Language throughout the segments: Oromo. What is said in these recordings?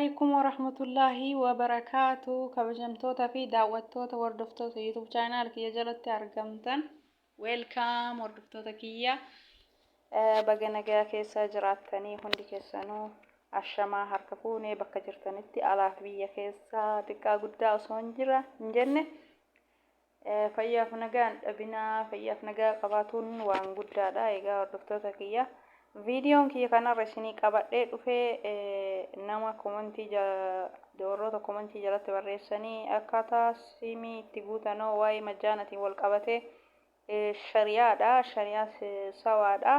Alaikum warahmatullaahi wabarakaatu. Kabajamtoota fi daawwattoota, hordoftoota YouTube channel kiyya jalatti argamtan, welcome. Hordoftoota kiyya, baga nagaa keessa jiraattanii. Hundi keessanuu ashamaa, harka fuunee. Bakka jirtanitti, alaaf biyya keessa, xiqqaa guddaa osoo hin jira hin jenne, fayyaaf nagaan dhabinaa. Fayyaaf nagaa qabaatuun waan guddaadha. Egaa hordoftoota kiyya, viidiyoon kiyya kanarra isinii qabadhee dhufee nama komantii, warroota komantii jalatti barreessanii akkaataa siimii itti guutanoo, waa'ee majjaanatiin wal qabatee, shari'aadha, shari'aa sawaadha.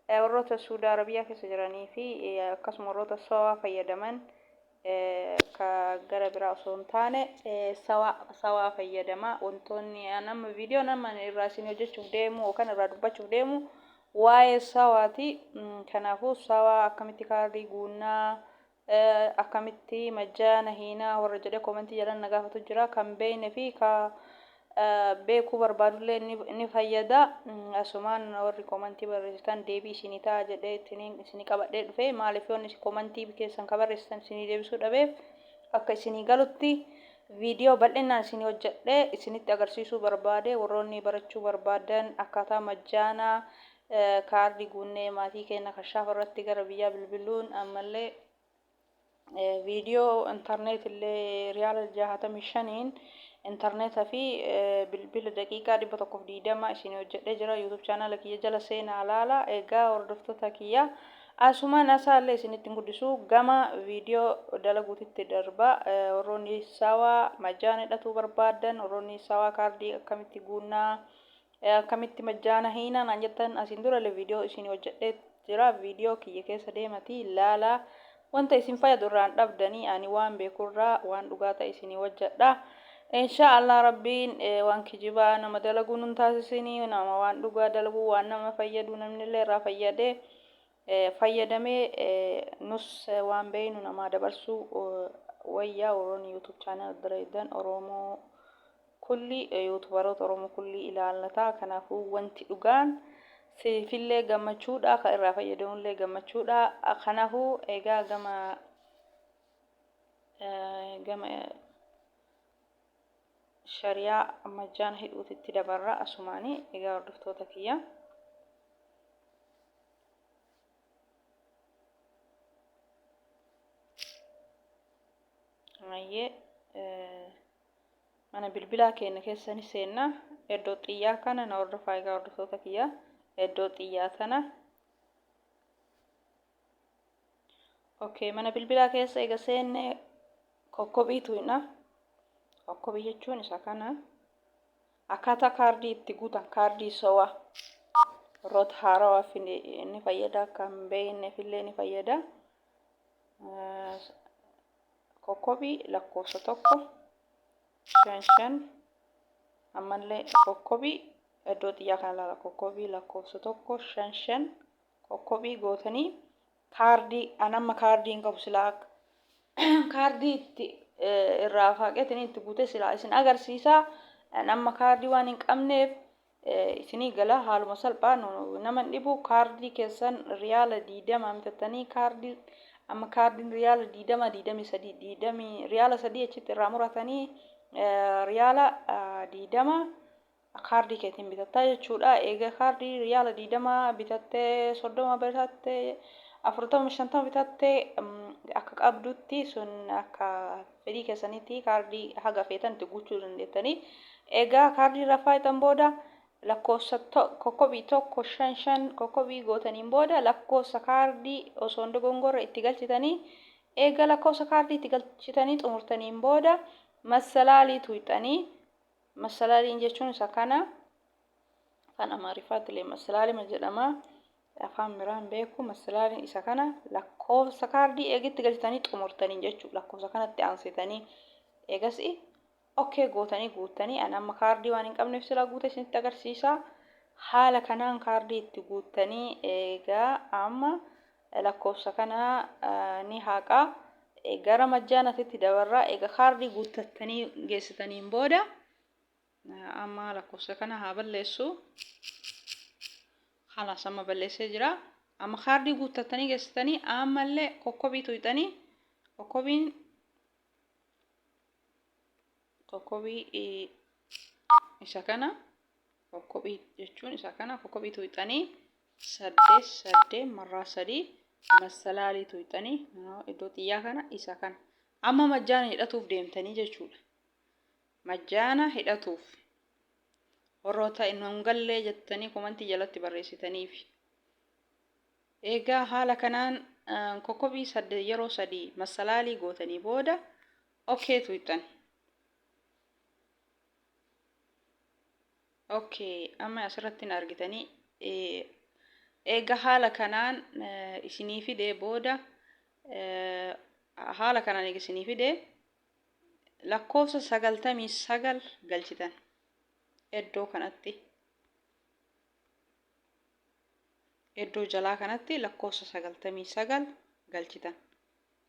Warroota Suudi Arabiyaa keessa jiranii fi akkasuma warroota sawaa fayyadaman, ka gara biraa osoo hin taane sawaa fayyadama. Wantoonni nama viidiyoo nama irraa isin hojjechuuf deemu yookaan irraa dubbachuuf deemu waa'ee sawaati. Kanaafuu sawaa akkamitti kaardii guunnaa, akkamitti majjaana hiinaa warra jedhee komentii jalan na gaafatu jira. Kan beekne fi ka beekuu barbaadullee ni fayyada. Asumaan warri komentii barreessitan deebii isinii ta'a jedhee isinii qabadhee dhufe. Maaliif yoon komentii keessan ka barreessitan isinii deebisuu dhabeef, akka isinii galutti viidiyoo bal'inaan isinii hojjedhee isinitti agarsiisuu barbaade. Warroonni barachuu barbaadan, akkaataa majjaanaa kaardii guunnee maatii keenya kashaafa irratti gara biyyaa bilbiluun, ammallee viidiyoo intarneet illee riyaala 65n intarneeta fi bilbila daqiiqaa 120 isin hojjedhee jira. YouTube chaanala kiyya jala seenaa laala. Egaa hordoftoota kiyya, asumaan asaallee isinitti guddisu, gama viidiyoo dalaguutitti darba. Warroonni sawaa majjaana hidhatuu barbaadan, warroonni sawaa kaardii akkamitti guunnaa, akkamitti majjaana hiinaa naan jettan, asiin durallee viidiyoo isin hojjedhee jira. Viidiyoo kiyya keessa deematii laalaa. Wanta isin fayyadu irraan dhabdanii, ani waan beekurraa waan dhugaa ta'e isinii hojjedha. Insha Allah Rabbiin waan kijibaa nama dalaguu nun taasisinii. Nama waan dhugaa dalaguu, waan nama fayyadu, namnillee irraa fayyadee fayyadamee, nus waan beeynu namaa dabarsuu wayyaa. Warroonni YouTube channel dalagdan, Oromoo kulli, yuutubaroota Oromoo kulli ilaallata. Kanaafuu wanti dhugaan siifillee gammachuudha, kan irraa fayyadamullee gammachuudha. Kanaafuu egaa gama shariyaa majjaana hidhuutitti dabarra asumaanii. Egaa hordoftoota kiyya. Ayyee, mana bilbilaa keenya keessa ni seenna. Iddoo xiyyaa kana na hordofaa. Egaa hordoftoota kiyya, iddoo xiyyaa tana. Okay, mana bilbilaa keessa eega seenne kokkobii tuyna. Kokkobii jechuun isa kana. Akkaataa kaardii itti guutan, kaardii sowaa, warroota haarawaaf ni fayyada, akka hin beekneef illee ni fayyada. Kokkobii lakkoofsa 1 5 5, ammallee kokkobii, iddoo xiyyaa kana ilaala, kokkobii lakkoofsa 1 5 5 kokkobii gootanii kaardii. An amma kaardii hin qabu, silaa kaardii itti irraa faaqeetiin itti guutee silaa isin agarsiisa. An amma kaardii waan hin qabneef, isinii gala. Haaluma salphaa nama hin dhibu. Kaardii keessan riyaala 20 bitattanii, kaardii amma kaardiin riyaala 20, 23, digdamii riyaala 3 achitti irraa muratanii, riyaala 20 kaardii keetiin bitattaa jechuudha. Eega kaardii riyaala 20 bitattee, 30 bitattee, 40, 50 bitattee, akka qabdutti sun akka fedhii keessanitti kaardii haga feetan itti guuchuu dandeettanii. Egaa kaardii irraa faayitan booda lakkoofsa kokkobii 1 5 5 kokkobii gootaniin booda lakkoofsa kaardii osoo hin dogongorre itti galchitanii, eega lakkoofsa kaardii itti galchitanii xumurtaniin booda massalaalii tuyxanii. Massalaaliin jechuun isa kana. Afaan Amaariffaatti illee massalaalima jedhama. Afaan biraan beeku. Massalaaliin isa kana. Lakkoofsa kaardii eegitti galchitanii xumurtanii jechuudha. Lakkoofsa kanatti aansitanii eegas okay gootanii guuttanii. Ani amma kaardii waan hin qabneef silaa guute isinitti agarsiisa. Haala kanaan kaardii itti guuttanii, eegaa amma lakkoofsa kana ni haqa. Gara majjaanatitti dabarra. Egaa kaardii guuttattanii geessitaniin booda amma lakkoofsa kana haa balleessu. Kalaas, amma balleessee jira. Amma kaardii guuttattanii geessitanii, ammallee kokkobii tuyxanii. Kokkobiin kokkobii isa kana, kokkobii jechuun isa kana, kokkobii tuqxanii 8 8 marraa 3 massalaalii tuqxanii iddoo xiyyaa kana, isa kana. Amma majjaana hidhatuuf deemtanii jechuudha. Majjaana hidhatuuf warroota hin gallee jettanii komantii jalatti barreessitaniif. Egaa haala kanaan kokkobii 8 yeroo 3 massalaalii gootanii booda okay tuqxan. Okay, amma asirratti na argitanii. Eega haala kanaan isinii fidee booda, haala kanaan eega isinii fidee, lakkoofsa 99 galchitan iddoo kanatti. Iddoo jalaa kanatti lakkoofsa 99 galchitan.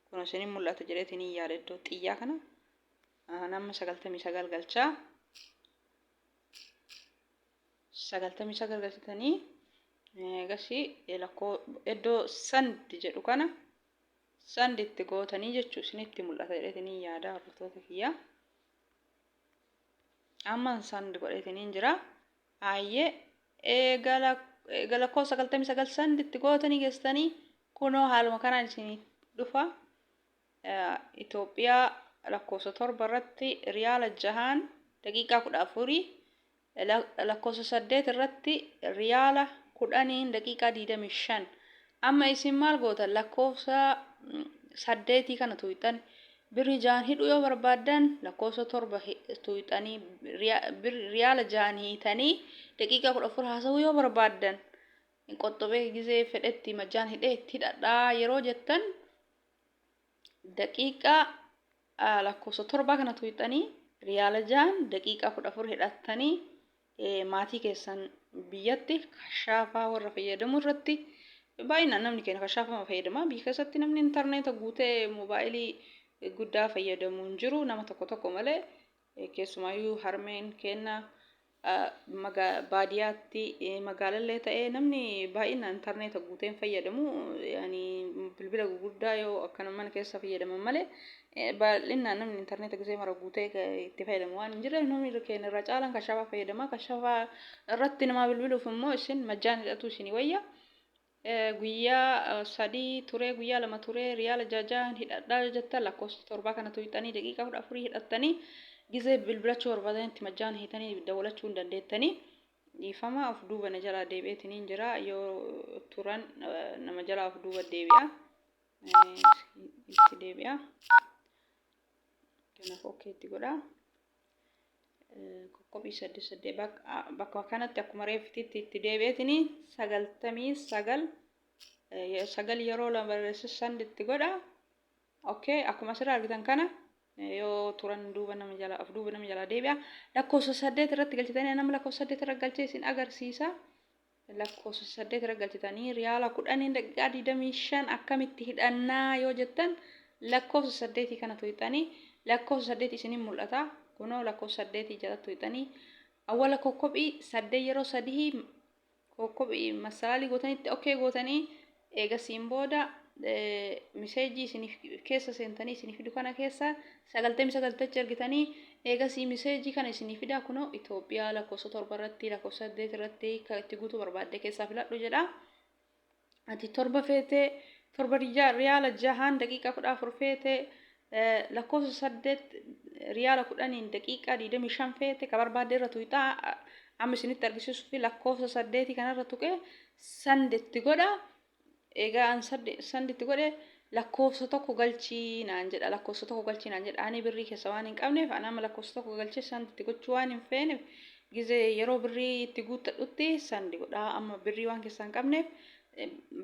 Kun isinin mul'ata jedheetiin hin yaada, iddoo xiyyaa kana nama 99 galchaa. 99 galchitanii eegasii lakkoo iddoo send jedhu kana send itti gootanii jechuu. Isinitti mul'ata jedheetiin hin yaada, hordoftoota kiyya. Amma send godheetiin hin jira. Ayyee, eega lakkoofsa 99 send itti gootanii geessitanii, kunoo haaluma kanaan isinii dhufa. Itoophiyaa lakkoofsa 7 irratti riyaala 6n daqiiqaa 14, lakkoofsa 8 irratti riyaala 10n daqiiqaa 25. Amma isin maal gootan? Lakkoofsa 8 kana tuqxan. Birrii 6n hidhuu yoo barbaaddan, lakkoofsa 7 tuqxanii riyaala 6n hiitanii daqiiqaa 14 haasa'uu yoo barbaaddan, qoxxobee gizee fedhetti majjaan hidhee itti hidhadhaa yeroo jettan, daqiiqaa lakkoofsa 7 kana tuqxanii riyaala 6n daqiiqaa 14 hidhattanii maatii keessan biyyatti kashaafaa warra fayyadamu irratti. Baay'inaan namni keenya kashaafama fayyadama. Biyya keessatti namni intarneeta guutee moobaayilii guddaa fayyadamu hin jiru, nama tokko tokko malee. Keessumaayyuu harmeen keenya baadiyyaatti, magaalallee ta'ee, namni baay'inaan intarneeta guutee hin fayyadamu. Yani bilbila gurguddaa yoo akkana mana keessa fayyadaman malee, baay'inaan namni intarneeta gisee mara guutee itti fayyadamu waan hin jirreef, namni keenya irra caalaan kashaafaa fayyadama. Kashaafaa irratti namaa bilbiluuf immoo isin majjaan hidhatu isinii wayya. Guyyaa 3 turee, guyyaa 2 turee riyaala 6 6n hidhadhaa jettan, lakkoofsa 7 kana tuqxanii daqiiqaa 14 hidhattanii gizee bilbilachuu barbaadanitti majjaan hiitanii dawwalachuu hin dandeettanii. Dhiifama, of duuba na jalaa deebi'eetiniin jira. Yoo turan nama jalaa of duuba deebi'a. Itti deebi'a. Kanaaf okay itti godha. Qoqqobii 8 8 bakka kanatti akkuma reeffititti itti deebi'eetini 99 9 yeroo 2 barreesse send itti godha. Okay, akkuma asirraa argitan kana yoo turan duuba nama jala of duuba nama jalaa deebi'a. Lakkoofsa 8 irratti galchitanii, nama lakkoofsa 8 irra galchee isin agarsiisa. Lakkoofsa 8 irra galchitanii riyaala 10n daqiiqaa 25 akkamitti hidhannaa yoo jettan, lakkoofsa 8 kana tuqxanii, lakkoofsa 8 isinin mul'ata. Kunoo lakkoofsa 8 jala tuqxanii awwala kokkophii 8 yeroo 3 kokkophii massalaalii gootanitti okay gootanii, eegasiin booda miseejii isiniif keessa seentanii isinii fidu kana keessa 99 tachi argitanii, eegasii miseejii kana isinii fida. Kunoo Itoophiyaa lakkoofsa 7 irratti, lakkoofsa 8 irratti kan itti guutuu barbaadde keessaa filadhu jedha. Ati 7 feete, 7 riyaala 6n daqiiqaa 14 feete, lakkoofsa 8 riyaala 10n daqiiqaa 25 feete, ka barbaadde irra tuqxaa. Amma isinitti argisiisuu fi lakkoofsa 8 kanarra tuqee send itti godha. Egaa an send itti godhe, lakkoofsa 1 galchii naan jedha. Lakkoofsa 1 galchii naan jedha. Ani birrii keessa waan hin qabneef, ani amma lakkoofsa 1 galchee send itti gochuu waan hin feeneef, gizee yeroo birrii itti guuttadhutti send godha. Amma birrii waan keessaa hin qabneef,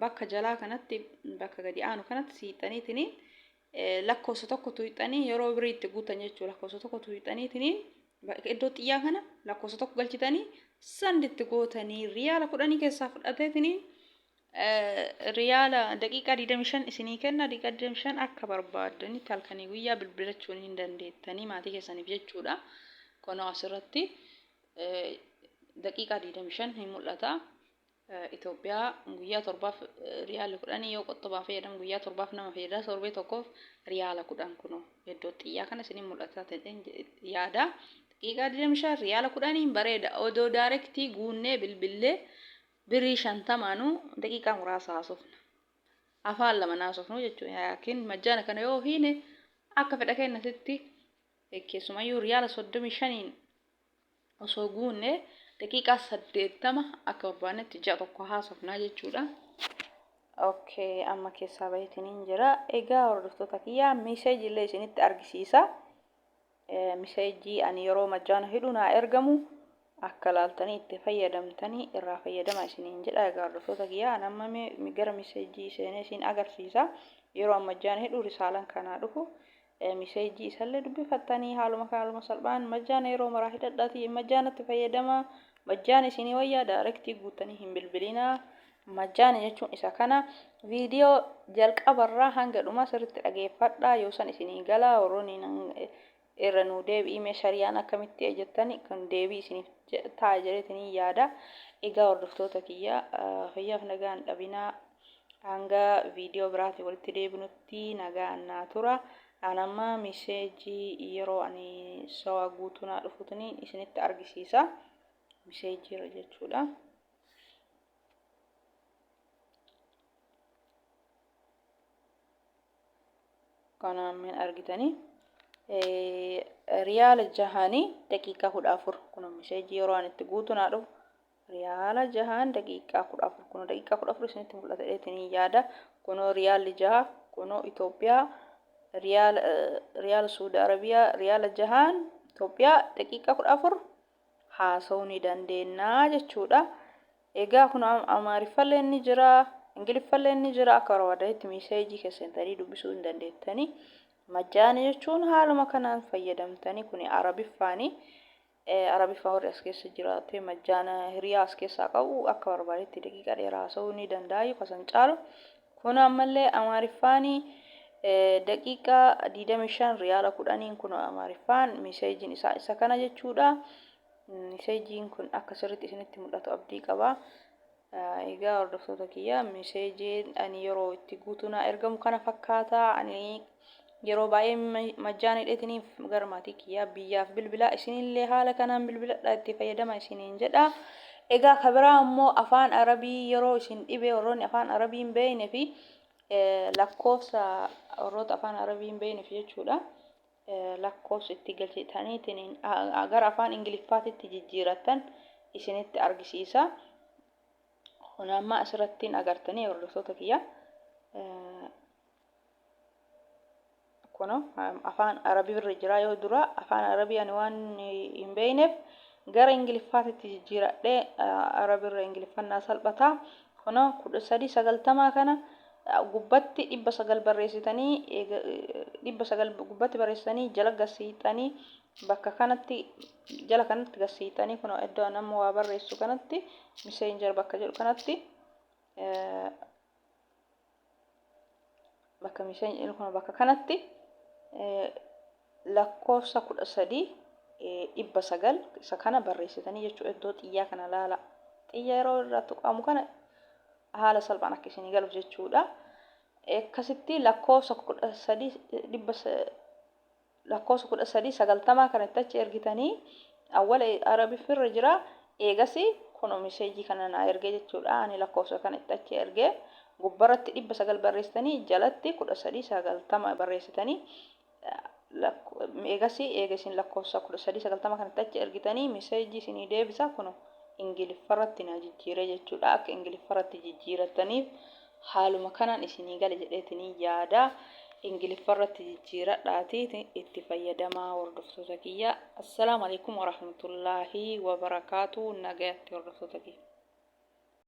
bakka jalaa kanatti, bakka gadi aanu kanatti siixaniitiniin lakkoofsa 1 tuqxanii yeroo birrii itti guuttan jechuudha. Lakkoofsa 1 tuqxaniitiniin iddoo xiyyaa kana lakkoofsa 1 galchitanii send itti gootanii riyaala 10 keessaa fudhateetiniin riyaala daqiiqaa 25 isinii kenna. Daqiiqaa 25 akka barbaaddanitti halkanii guyyaa bilbilachuun hin dandeettanii maatii keessaniif jechuudha. Kunoo asirratti daqiiqaa 25 hin mul'ata. Itoophiyaa guyyaa torbaaf riyaala kudhanii yoo qoxxobaa fayyadamu guyyaa torbaaf nama fayyada. Torbee tokkoof riyaala 10 kunoo iddoo xiyyaa kana isin mul'ata ta'een yaada. Daqiiqaa 25 riyaala kudhaniin bareeda. Odoo daarektii guunnee bilbillee birrii 50nuu daqiiqaa muraasa haasofna. Afaan lama haasofnu jechuudha. Yaakiin majjaana kana yoo hiine akka fedha keenyatti keessumayyuu riyaala 35n osoo guunne daqiiqaa 80 akka barbaannetti ji'a tokko haasofnaa jechuudha. Okay, amma keessaa baheetiniin jira. Egaa hordoftoota kiyyaa message illee isinitti argisiisa. Message ani yeroo majjaana hidhu naa ergamu akka laaltanii itti fayyadamtanii irraa fayyadama isiniin jedha. Egaa hordoftoota kiyyaa ani amma gara message seenee isin agarsiisa. Yeroo an majjaana hidhu risaalan kanaa dhufu miseejii isallee dubbifattanii haaluma haaluma salphaan majjaana yeroo maraa hidhadhaatii majjaanatti fayyadamaa. Majjaana isinii wayyaa, daarektii guuttanii hin bilbilinaa. Majjaana jechuun isa kana. Viidiyoo jalqabarraa hanga dhumaa sirriitti dhageeffadhaa, yoo san isinii galaa. Warroonni irra nuu deebi'ii mee shariyaan akkamitti jettani kan deebii isiniif ta'a jedheetinii yaada. Egaa hordoftoota kiyya, fayyaaf nagaan dhabinaa. Hanga viidiyoo biraatiin walitti deebinutti nagaan naa tura. An amma miseejii yeroo ani sawa guutuu naa dhufutini isinitti argisiisa. Miseejii irra jechuudha. Kanaan min argitanii riyaala jahanii daqiiqaa 14 kun miseejii yeroo ani itti guutuu naa dhufu riyaala jahaan daqiiqaa 14 kunoo daqiiqaa 14 isinitti mul'ata jedheetiin yaada. Kunoo riyaalli jaha, kunoo Itoophiyaa, riyaala, riyaala Suudi Arabiyaa, riyaala jahaan Itoophiyaa daqiiqaa 14 haasa'uu ni dandeenya jechuudha. Egaa kun Amaariffallee ni jira, Ingiliffallee ni jira. Akka barbaadanitti miseejii keessantanii dubbisuu hin dandeettanii. Majjaani jechuun haaluma kanaan fayyadamtanii kuni Arabiffaani. Arabiffaa warri as keessa jiraatee majjaana hiriyaa as keessaa qabu akka barbaadetti daqiiqaa dheeraa haasa'uu ni danda'a yookaan san caalu. Kun ammallee Amaariffaanii daqiiqaa 25 riyaala 10n kun Amaariffaan miseejiin isaa isa kana jechuudha. Miseejiin kun akka sirriitti isinitti mul'atu abdii qaba. Egaa hordoftoota kiyya, miseejiin ani yeroo itti guutuu naa ergamu kana fakkaata. Ani yeroo baay'ee majjaan hidheetiniif gara maatii kiyyaa biyyaaf bilbilaa, isinillee haala kanaan bilbiladha, itti fayyadama isiniin jedha. Egaa ka biraa immoo afaan Arabii yeroo isin dhibe, warroonni afaan Arabii hin beekne fi lakkoofsa warroota afaan Arabii hin beekneef jechuudha. Lakkoofsa itti galchitaniitiin gara afaan Ingiliffaatitti jijjiirattan isinitti argisiisa. Kun amma asirratti agartanii hordoftoota kiyya. Kuno afaan Arabii irra jira. Yoo dura afaan Arabii ani waan hin beekneef gara Ingiliffaatitti jijjiiradhee Arabii irra Ingiliffannaa salphataa. Kuno 1390 kana gubbatti 900 barreessitanii, 900 gubbatti barreessitanii jala gasiixanii bakka kanatti jala kanatti gasiixanii kunoo iddoo an amma waa barreessu kanatti messenger bakka jedhu kanatti, bakka messenger kun bakka kanatti lakkoofsa 13 900 isa kana barreessitanii jechuudha. Iddoo xiyyaa kana laala, xiyya yeroo irraa tuqamu kana haala salphaan akka isinii galuuf jechuudha. Akkasitti lakkoofsa 13 dhibba lakkoofsa 1390 kana itti achi ergitanii awwala Arabiffirra jira. Eegasi kunoo miseejii kana naa ergee jechuudha. Ani lakkoofsa kana itti achi ergee gubbarratti 900 barreessitanii jalatti 1390 barreessitanii eegasi eega isin lakkoofsa 1390 kanatti achi ergitanii miseejii isinii deebisa. Kuno Ingiliffarratti naa jijjiiree jechuudha. Akka Ingiliffarratti jijjiirattaniif haaluma kanaan isinii gale jedheetinii yaada. Ingiliffarratti jijjiiradhaati itti fayyadamaa hordoftoota kiyya. Assalaamu alaikum warahmatullaahi wabarakaatu. Nagayatti hordoftoota kiyya.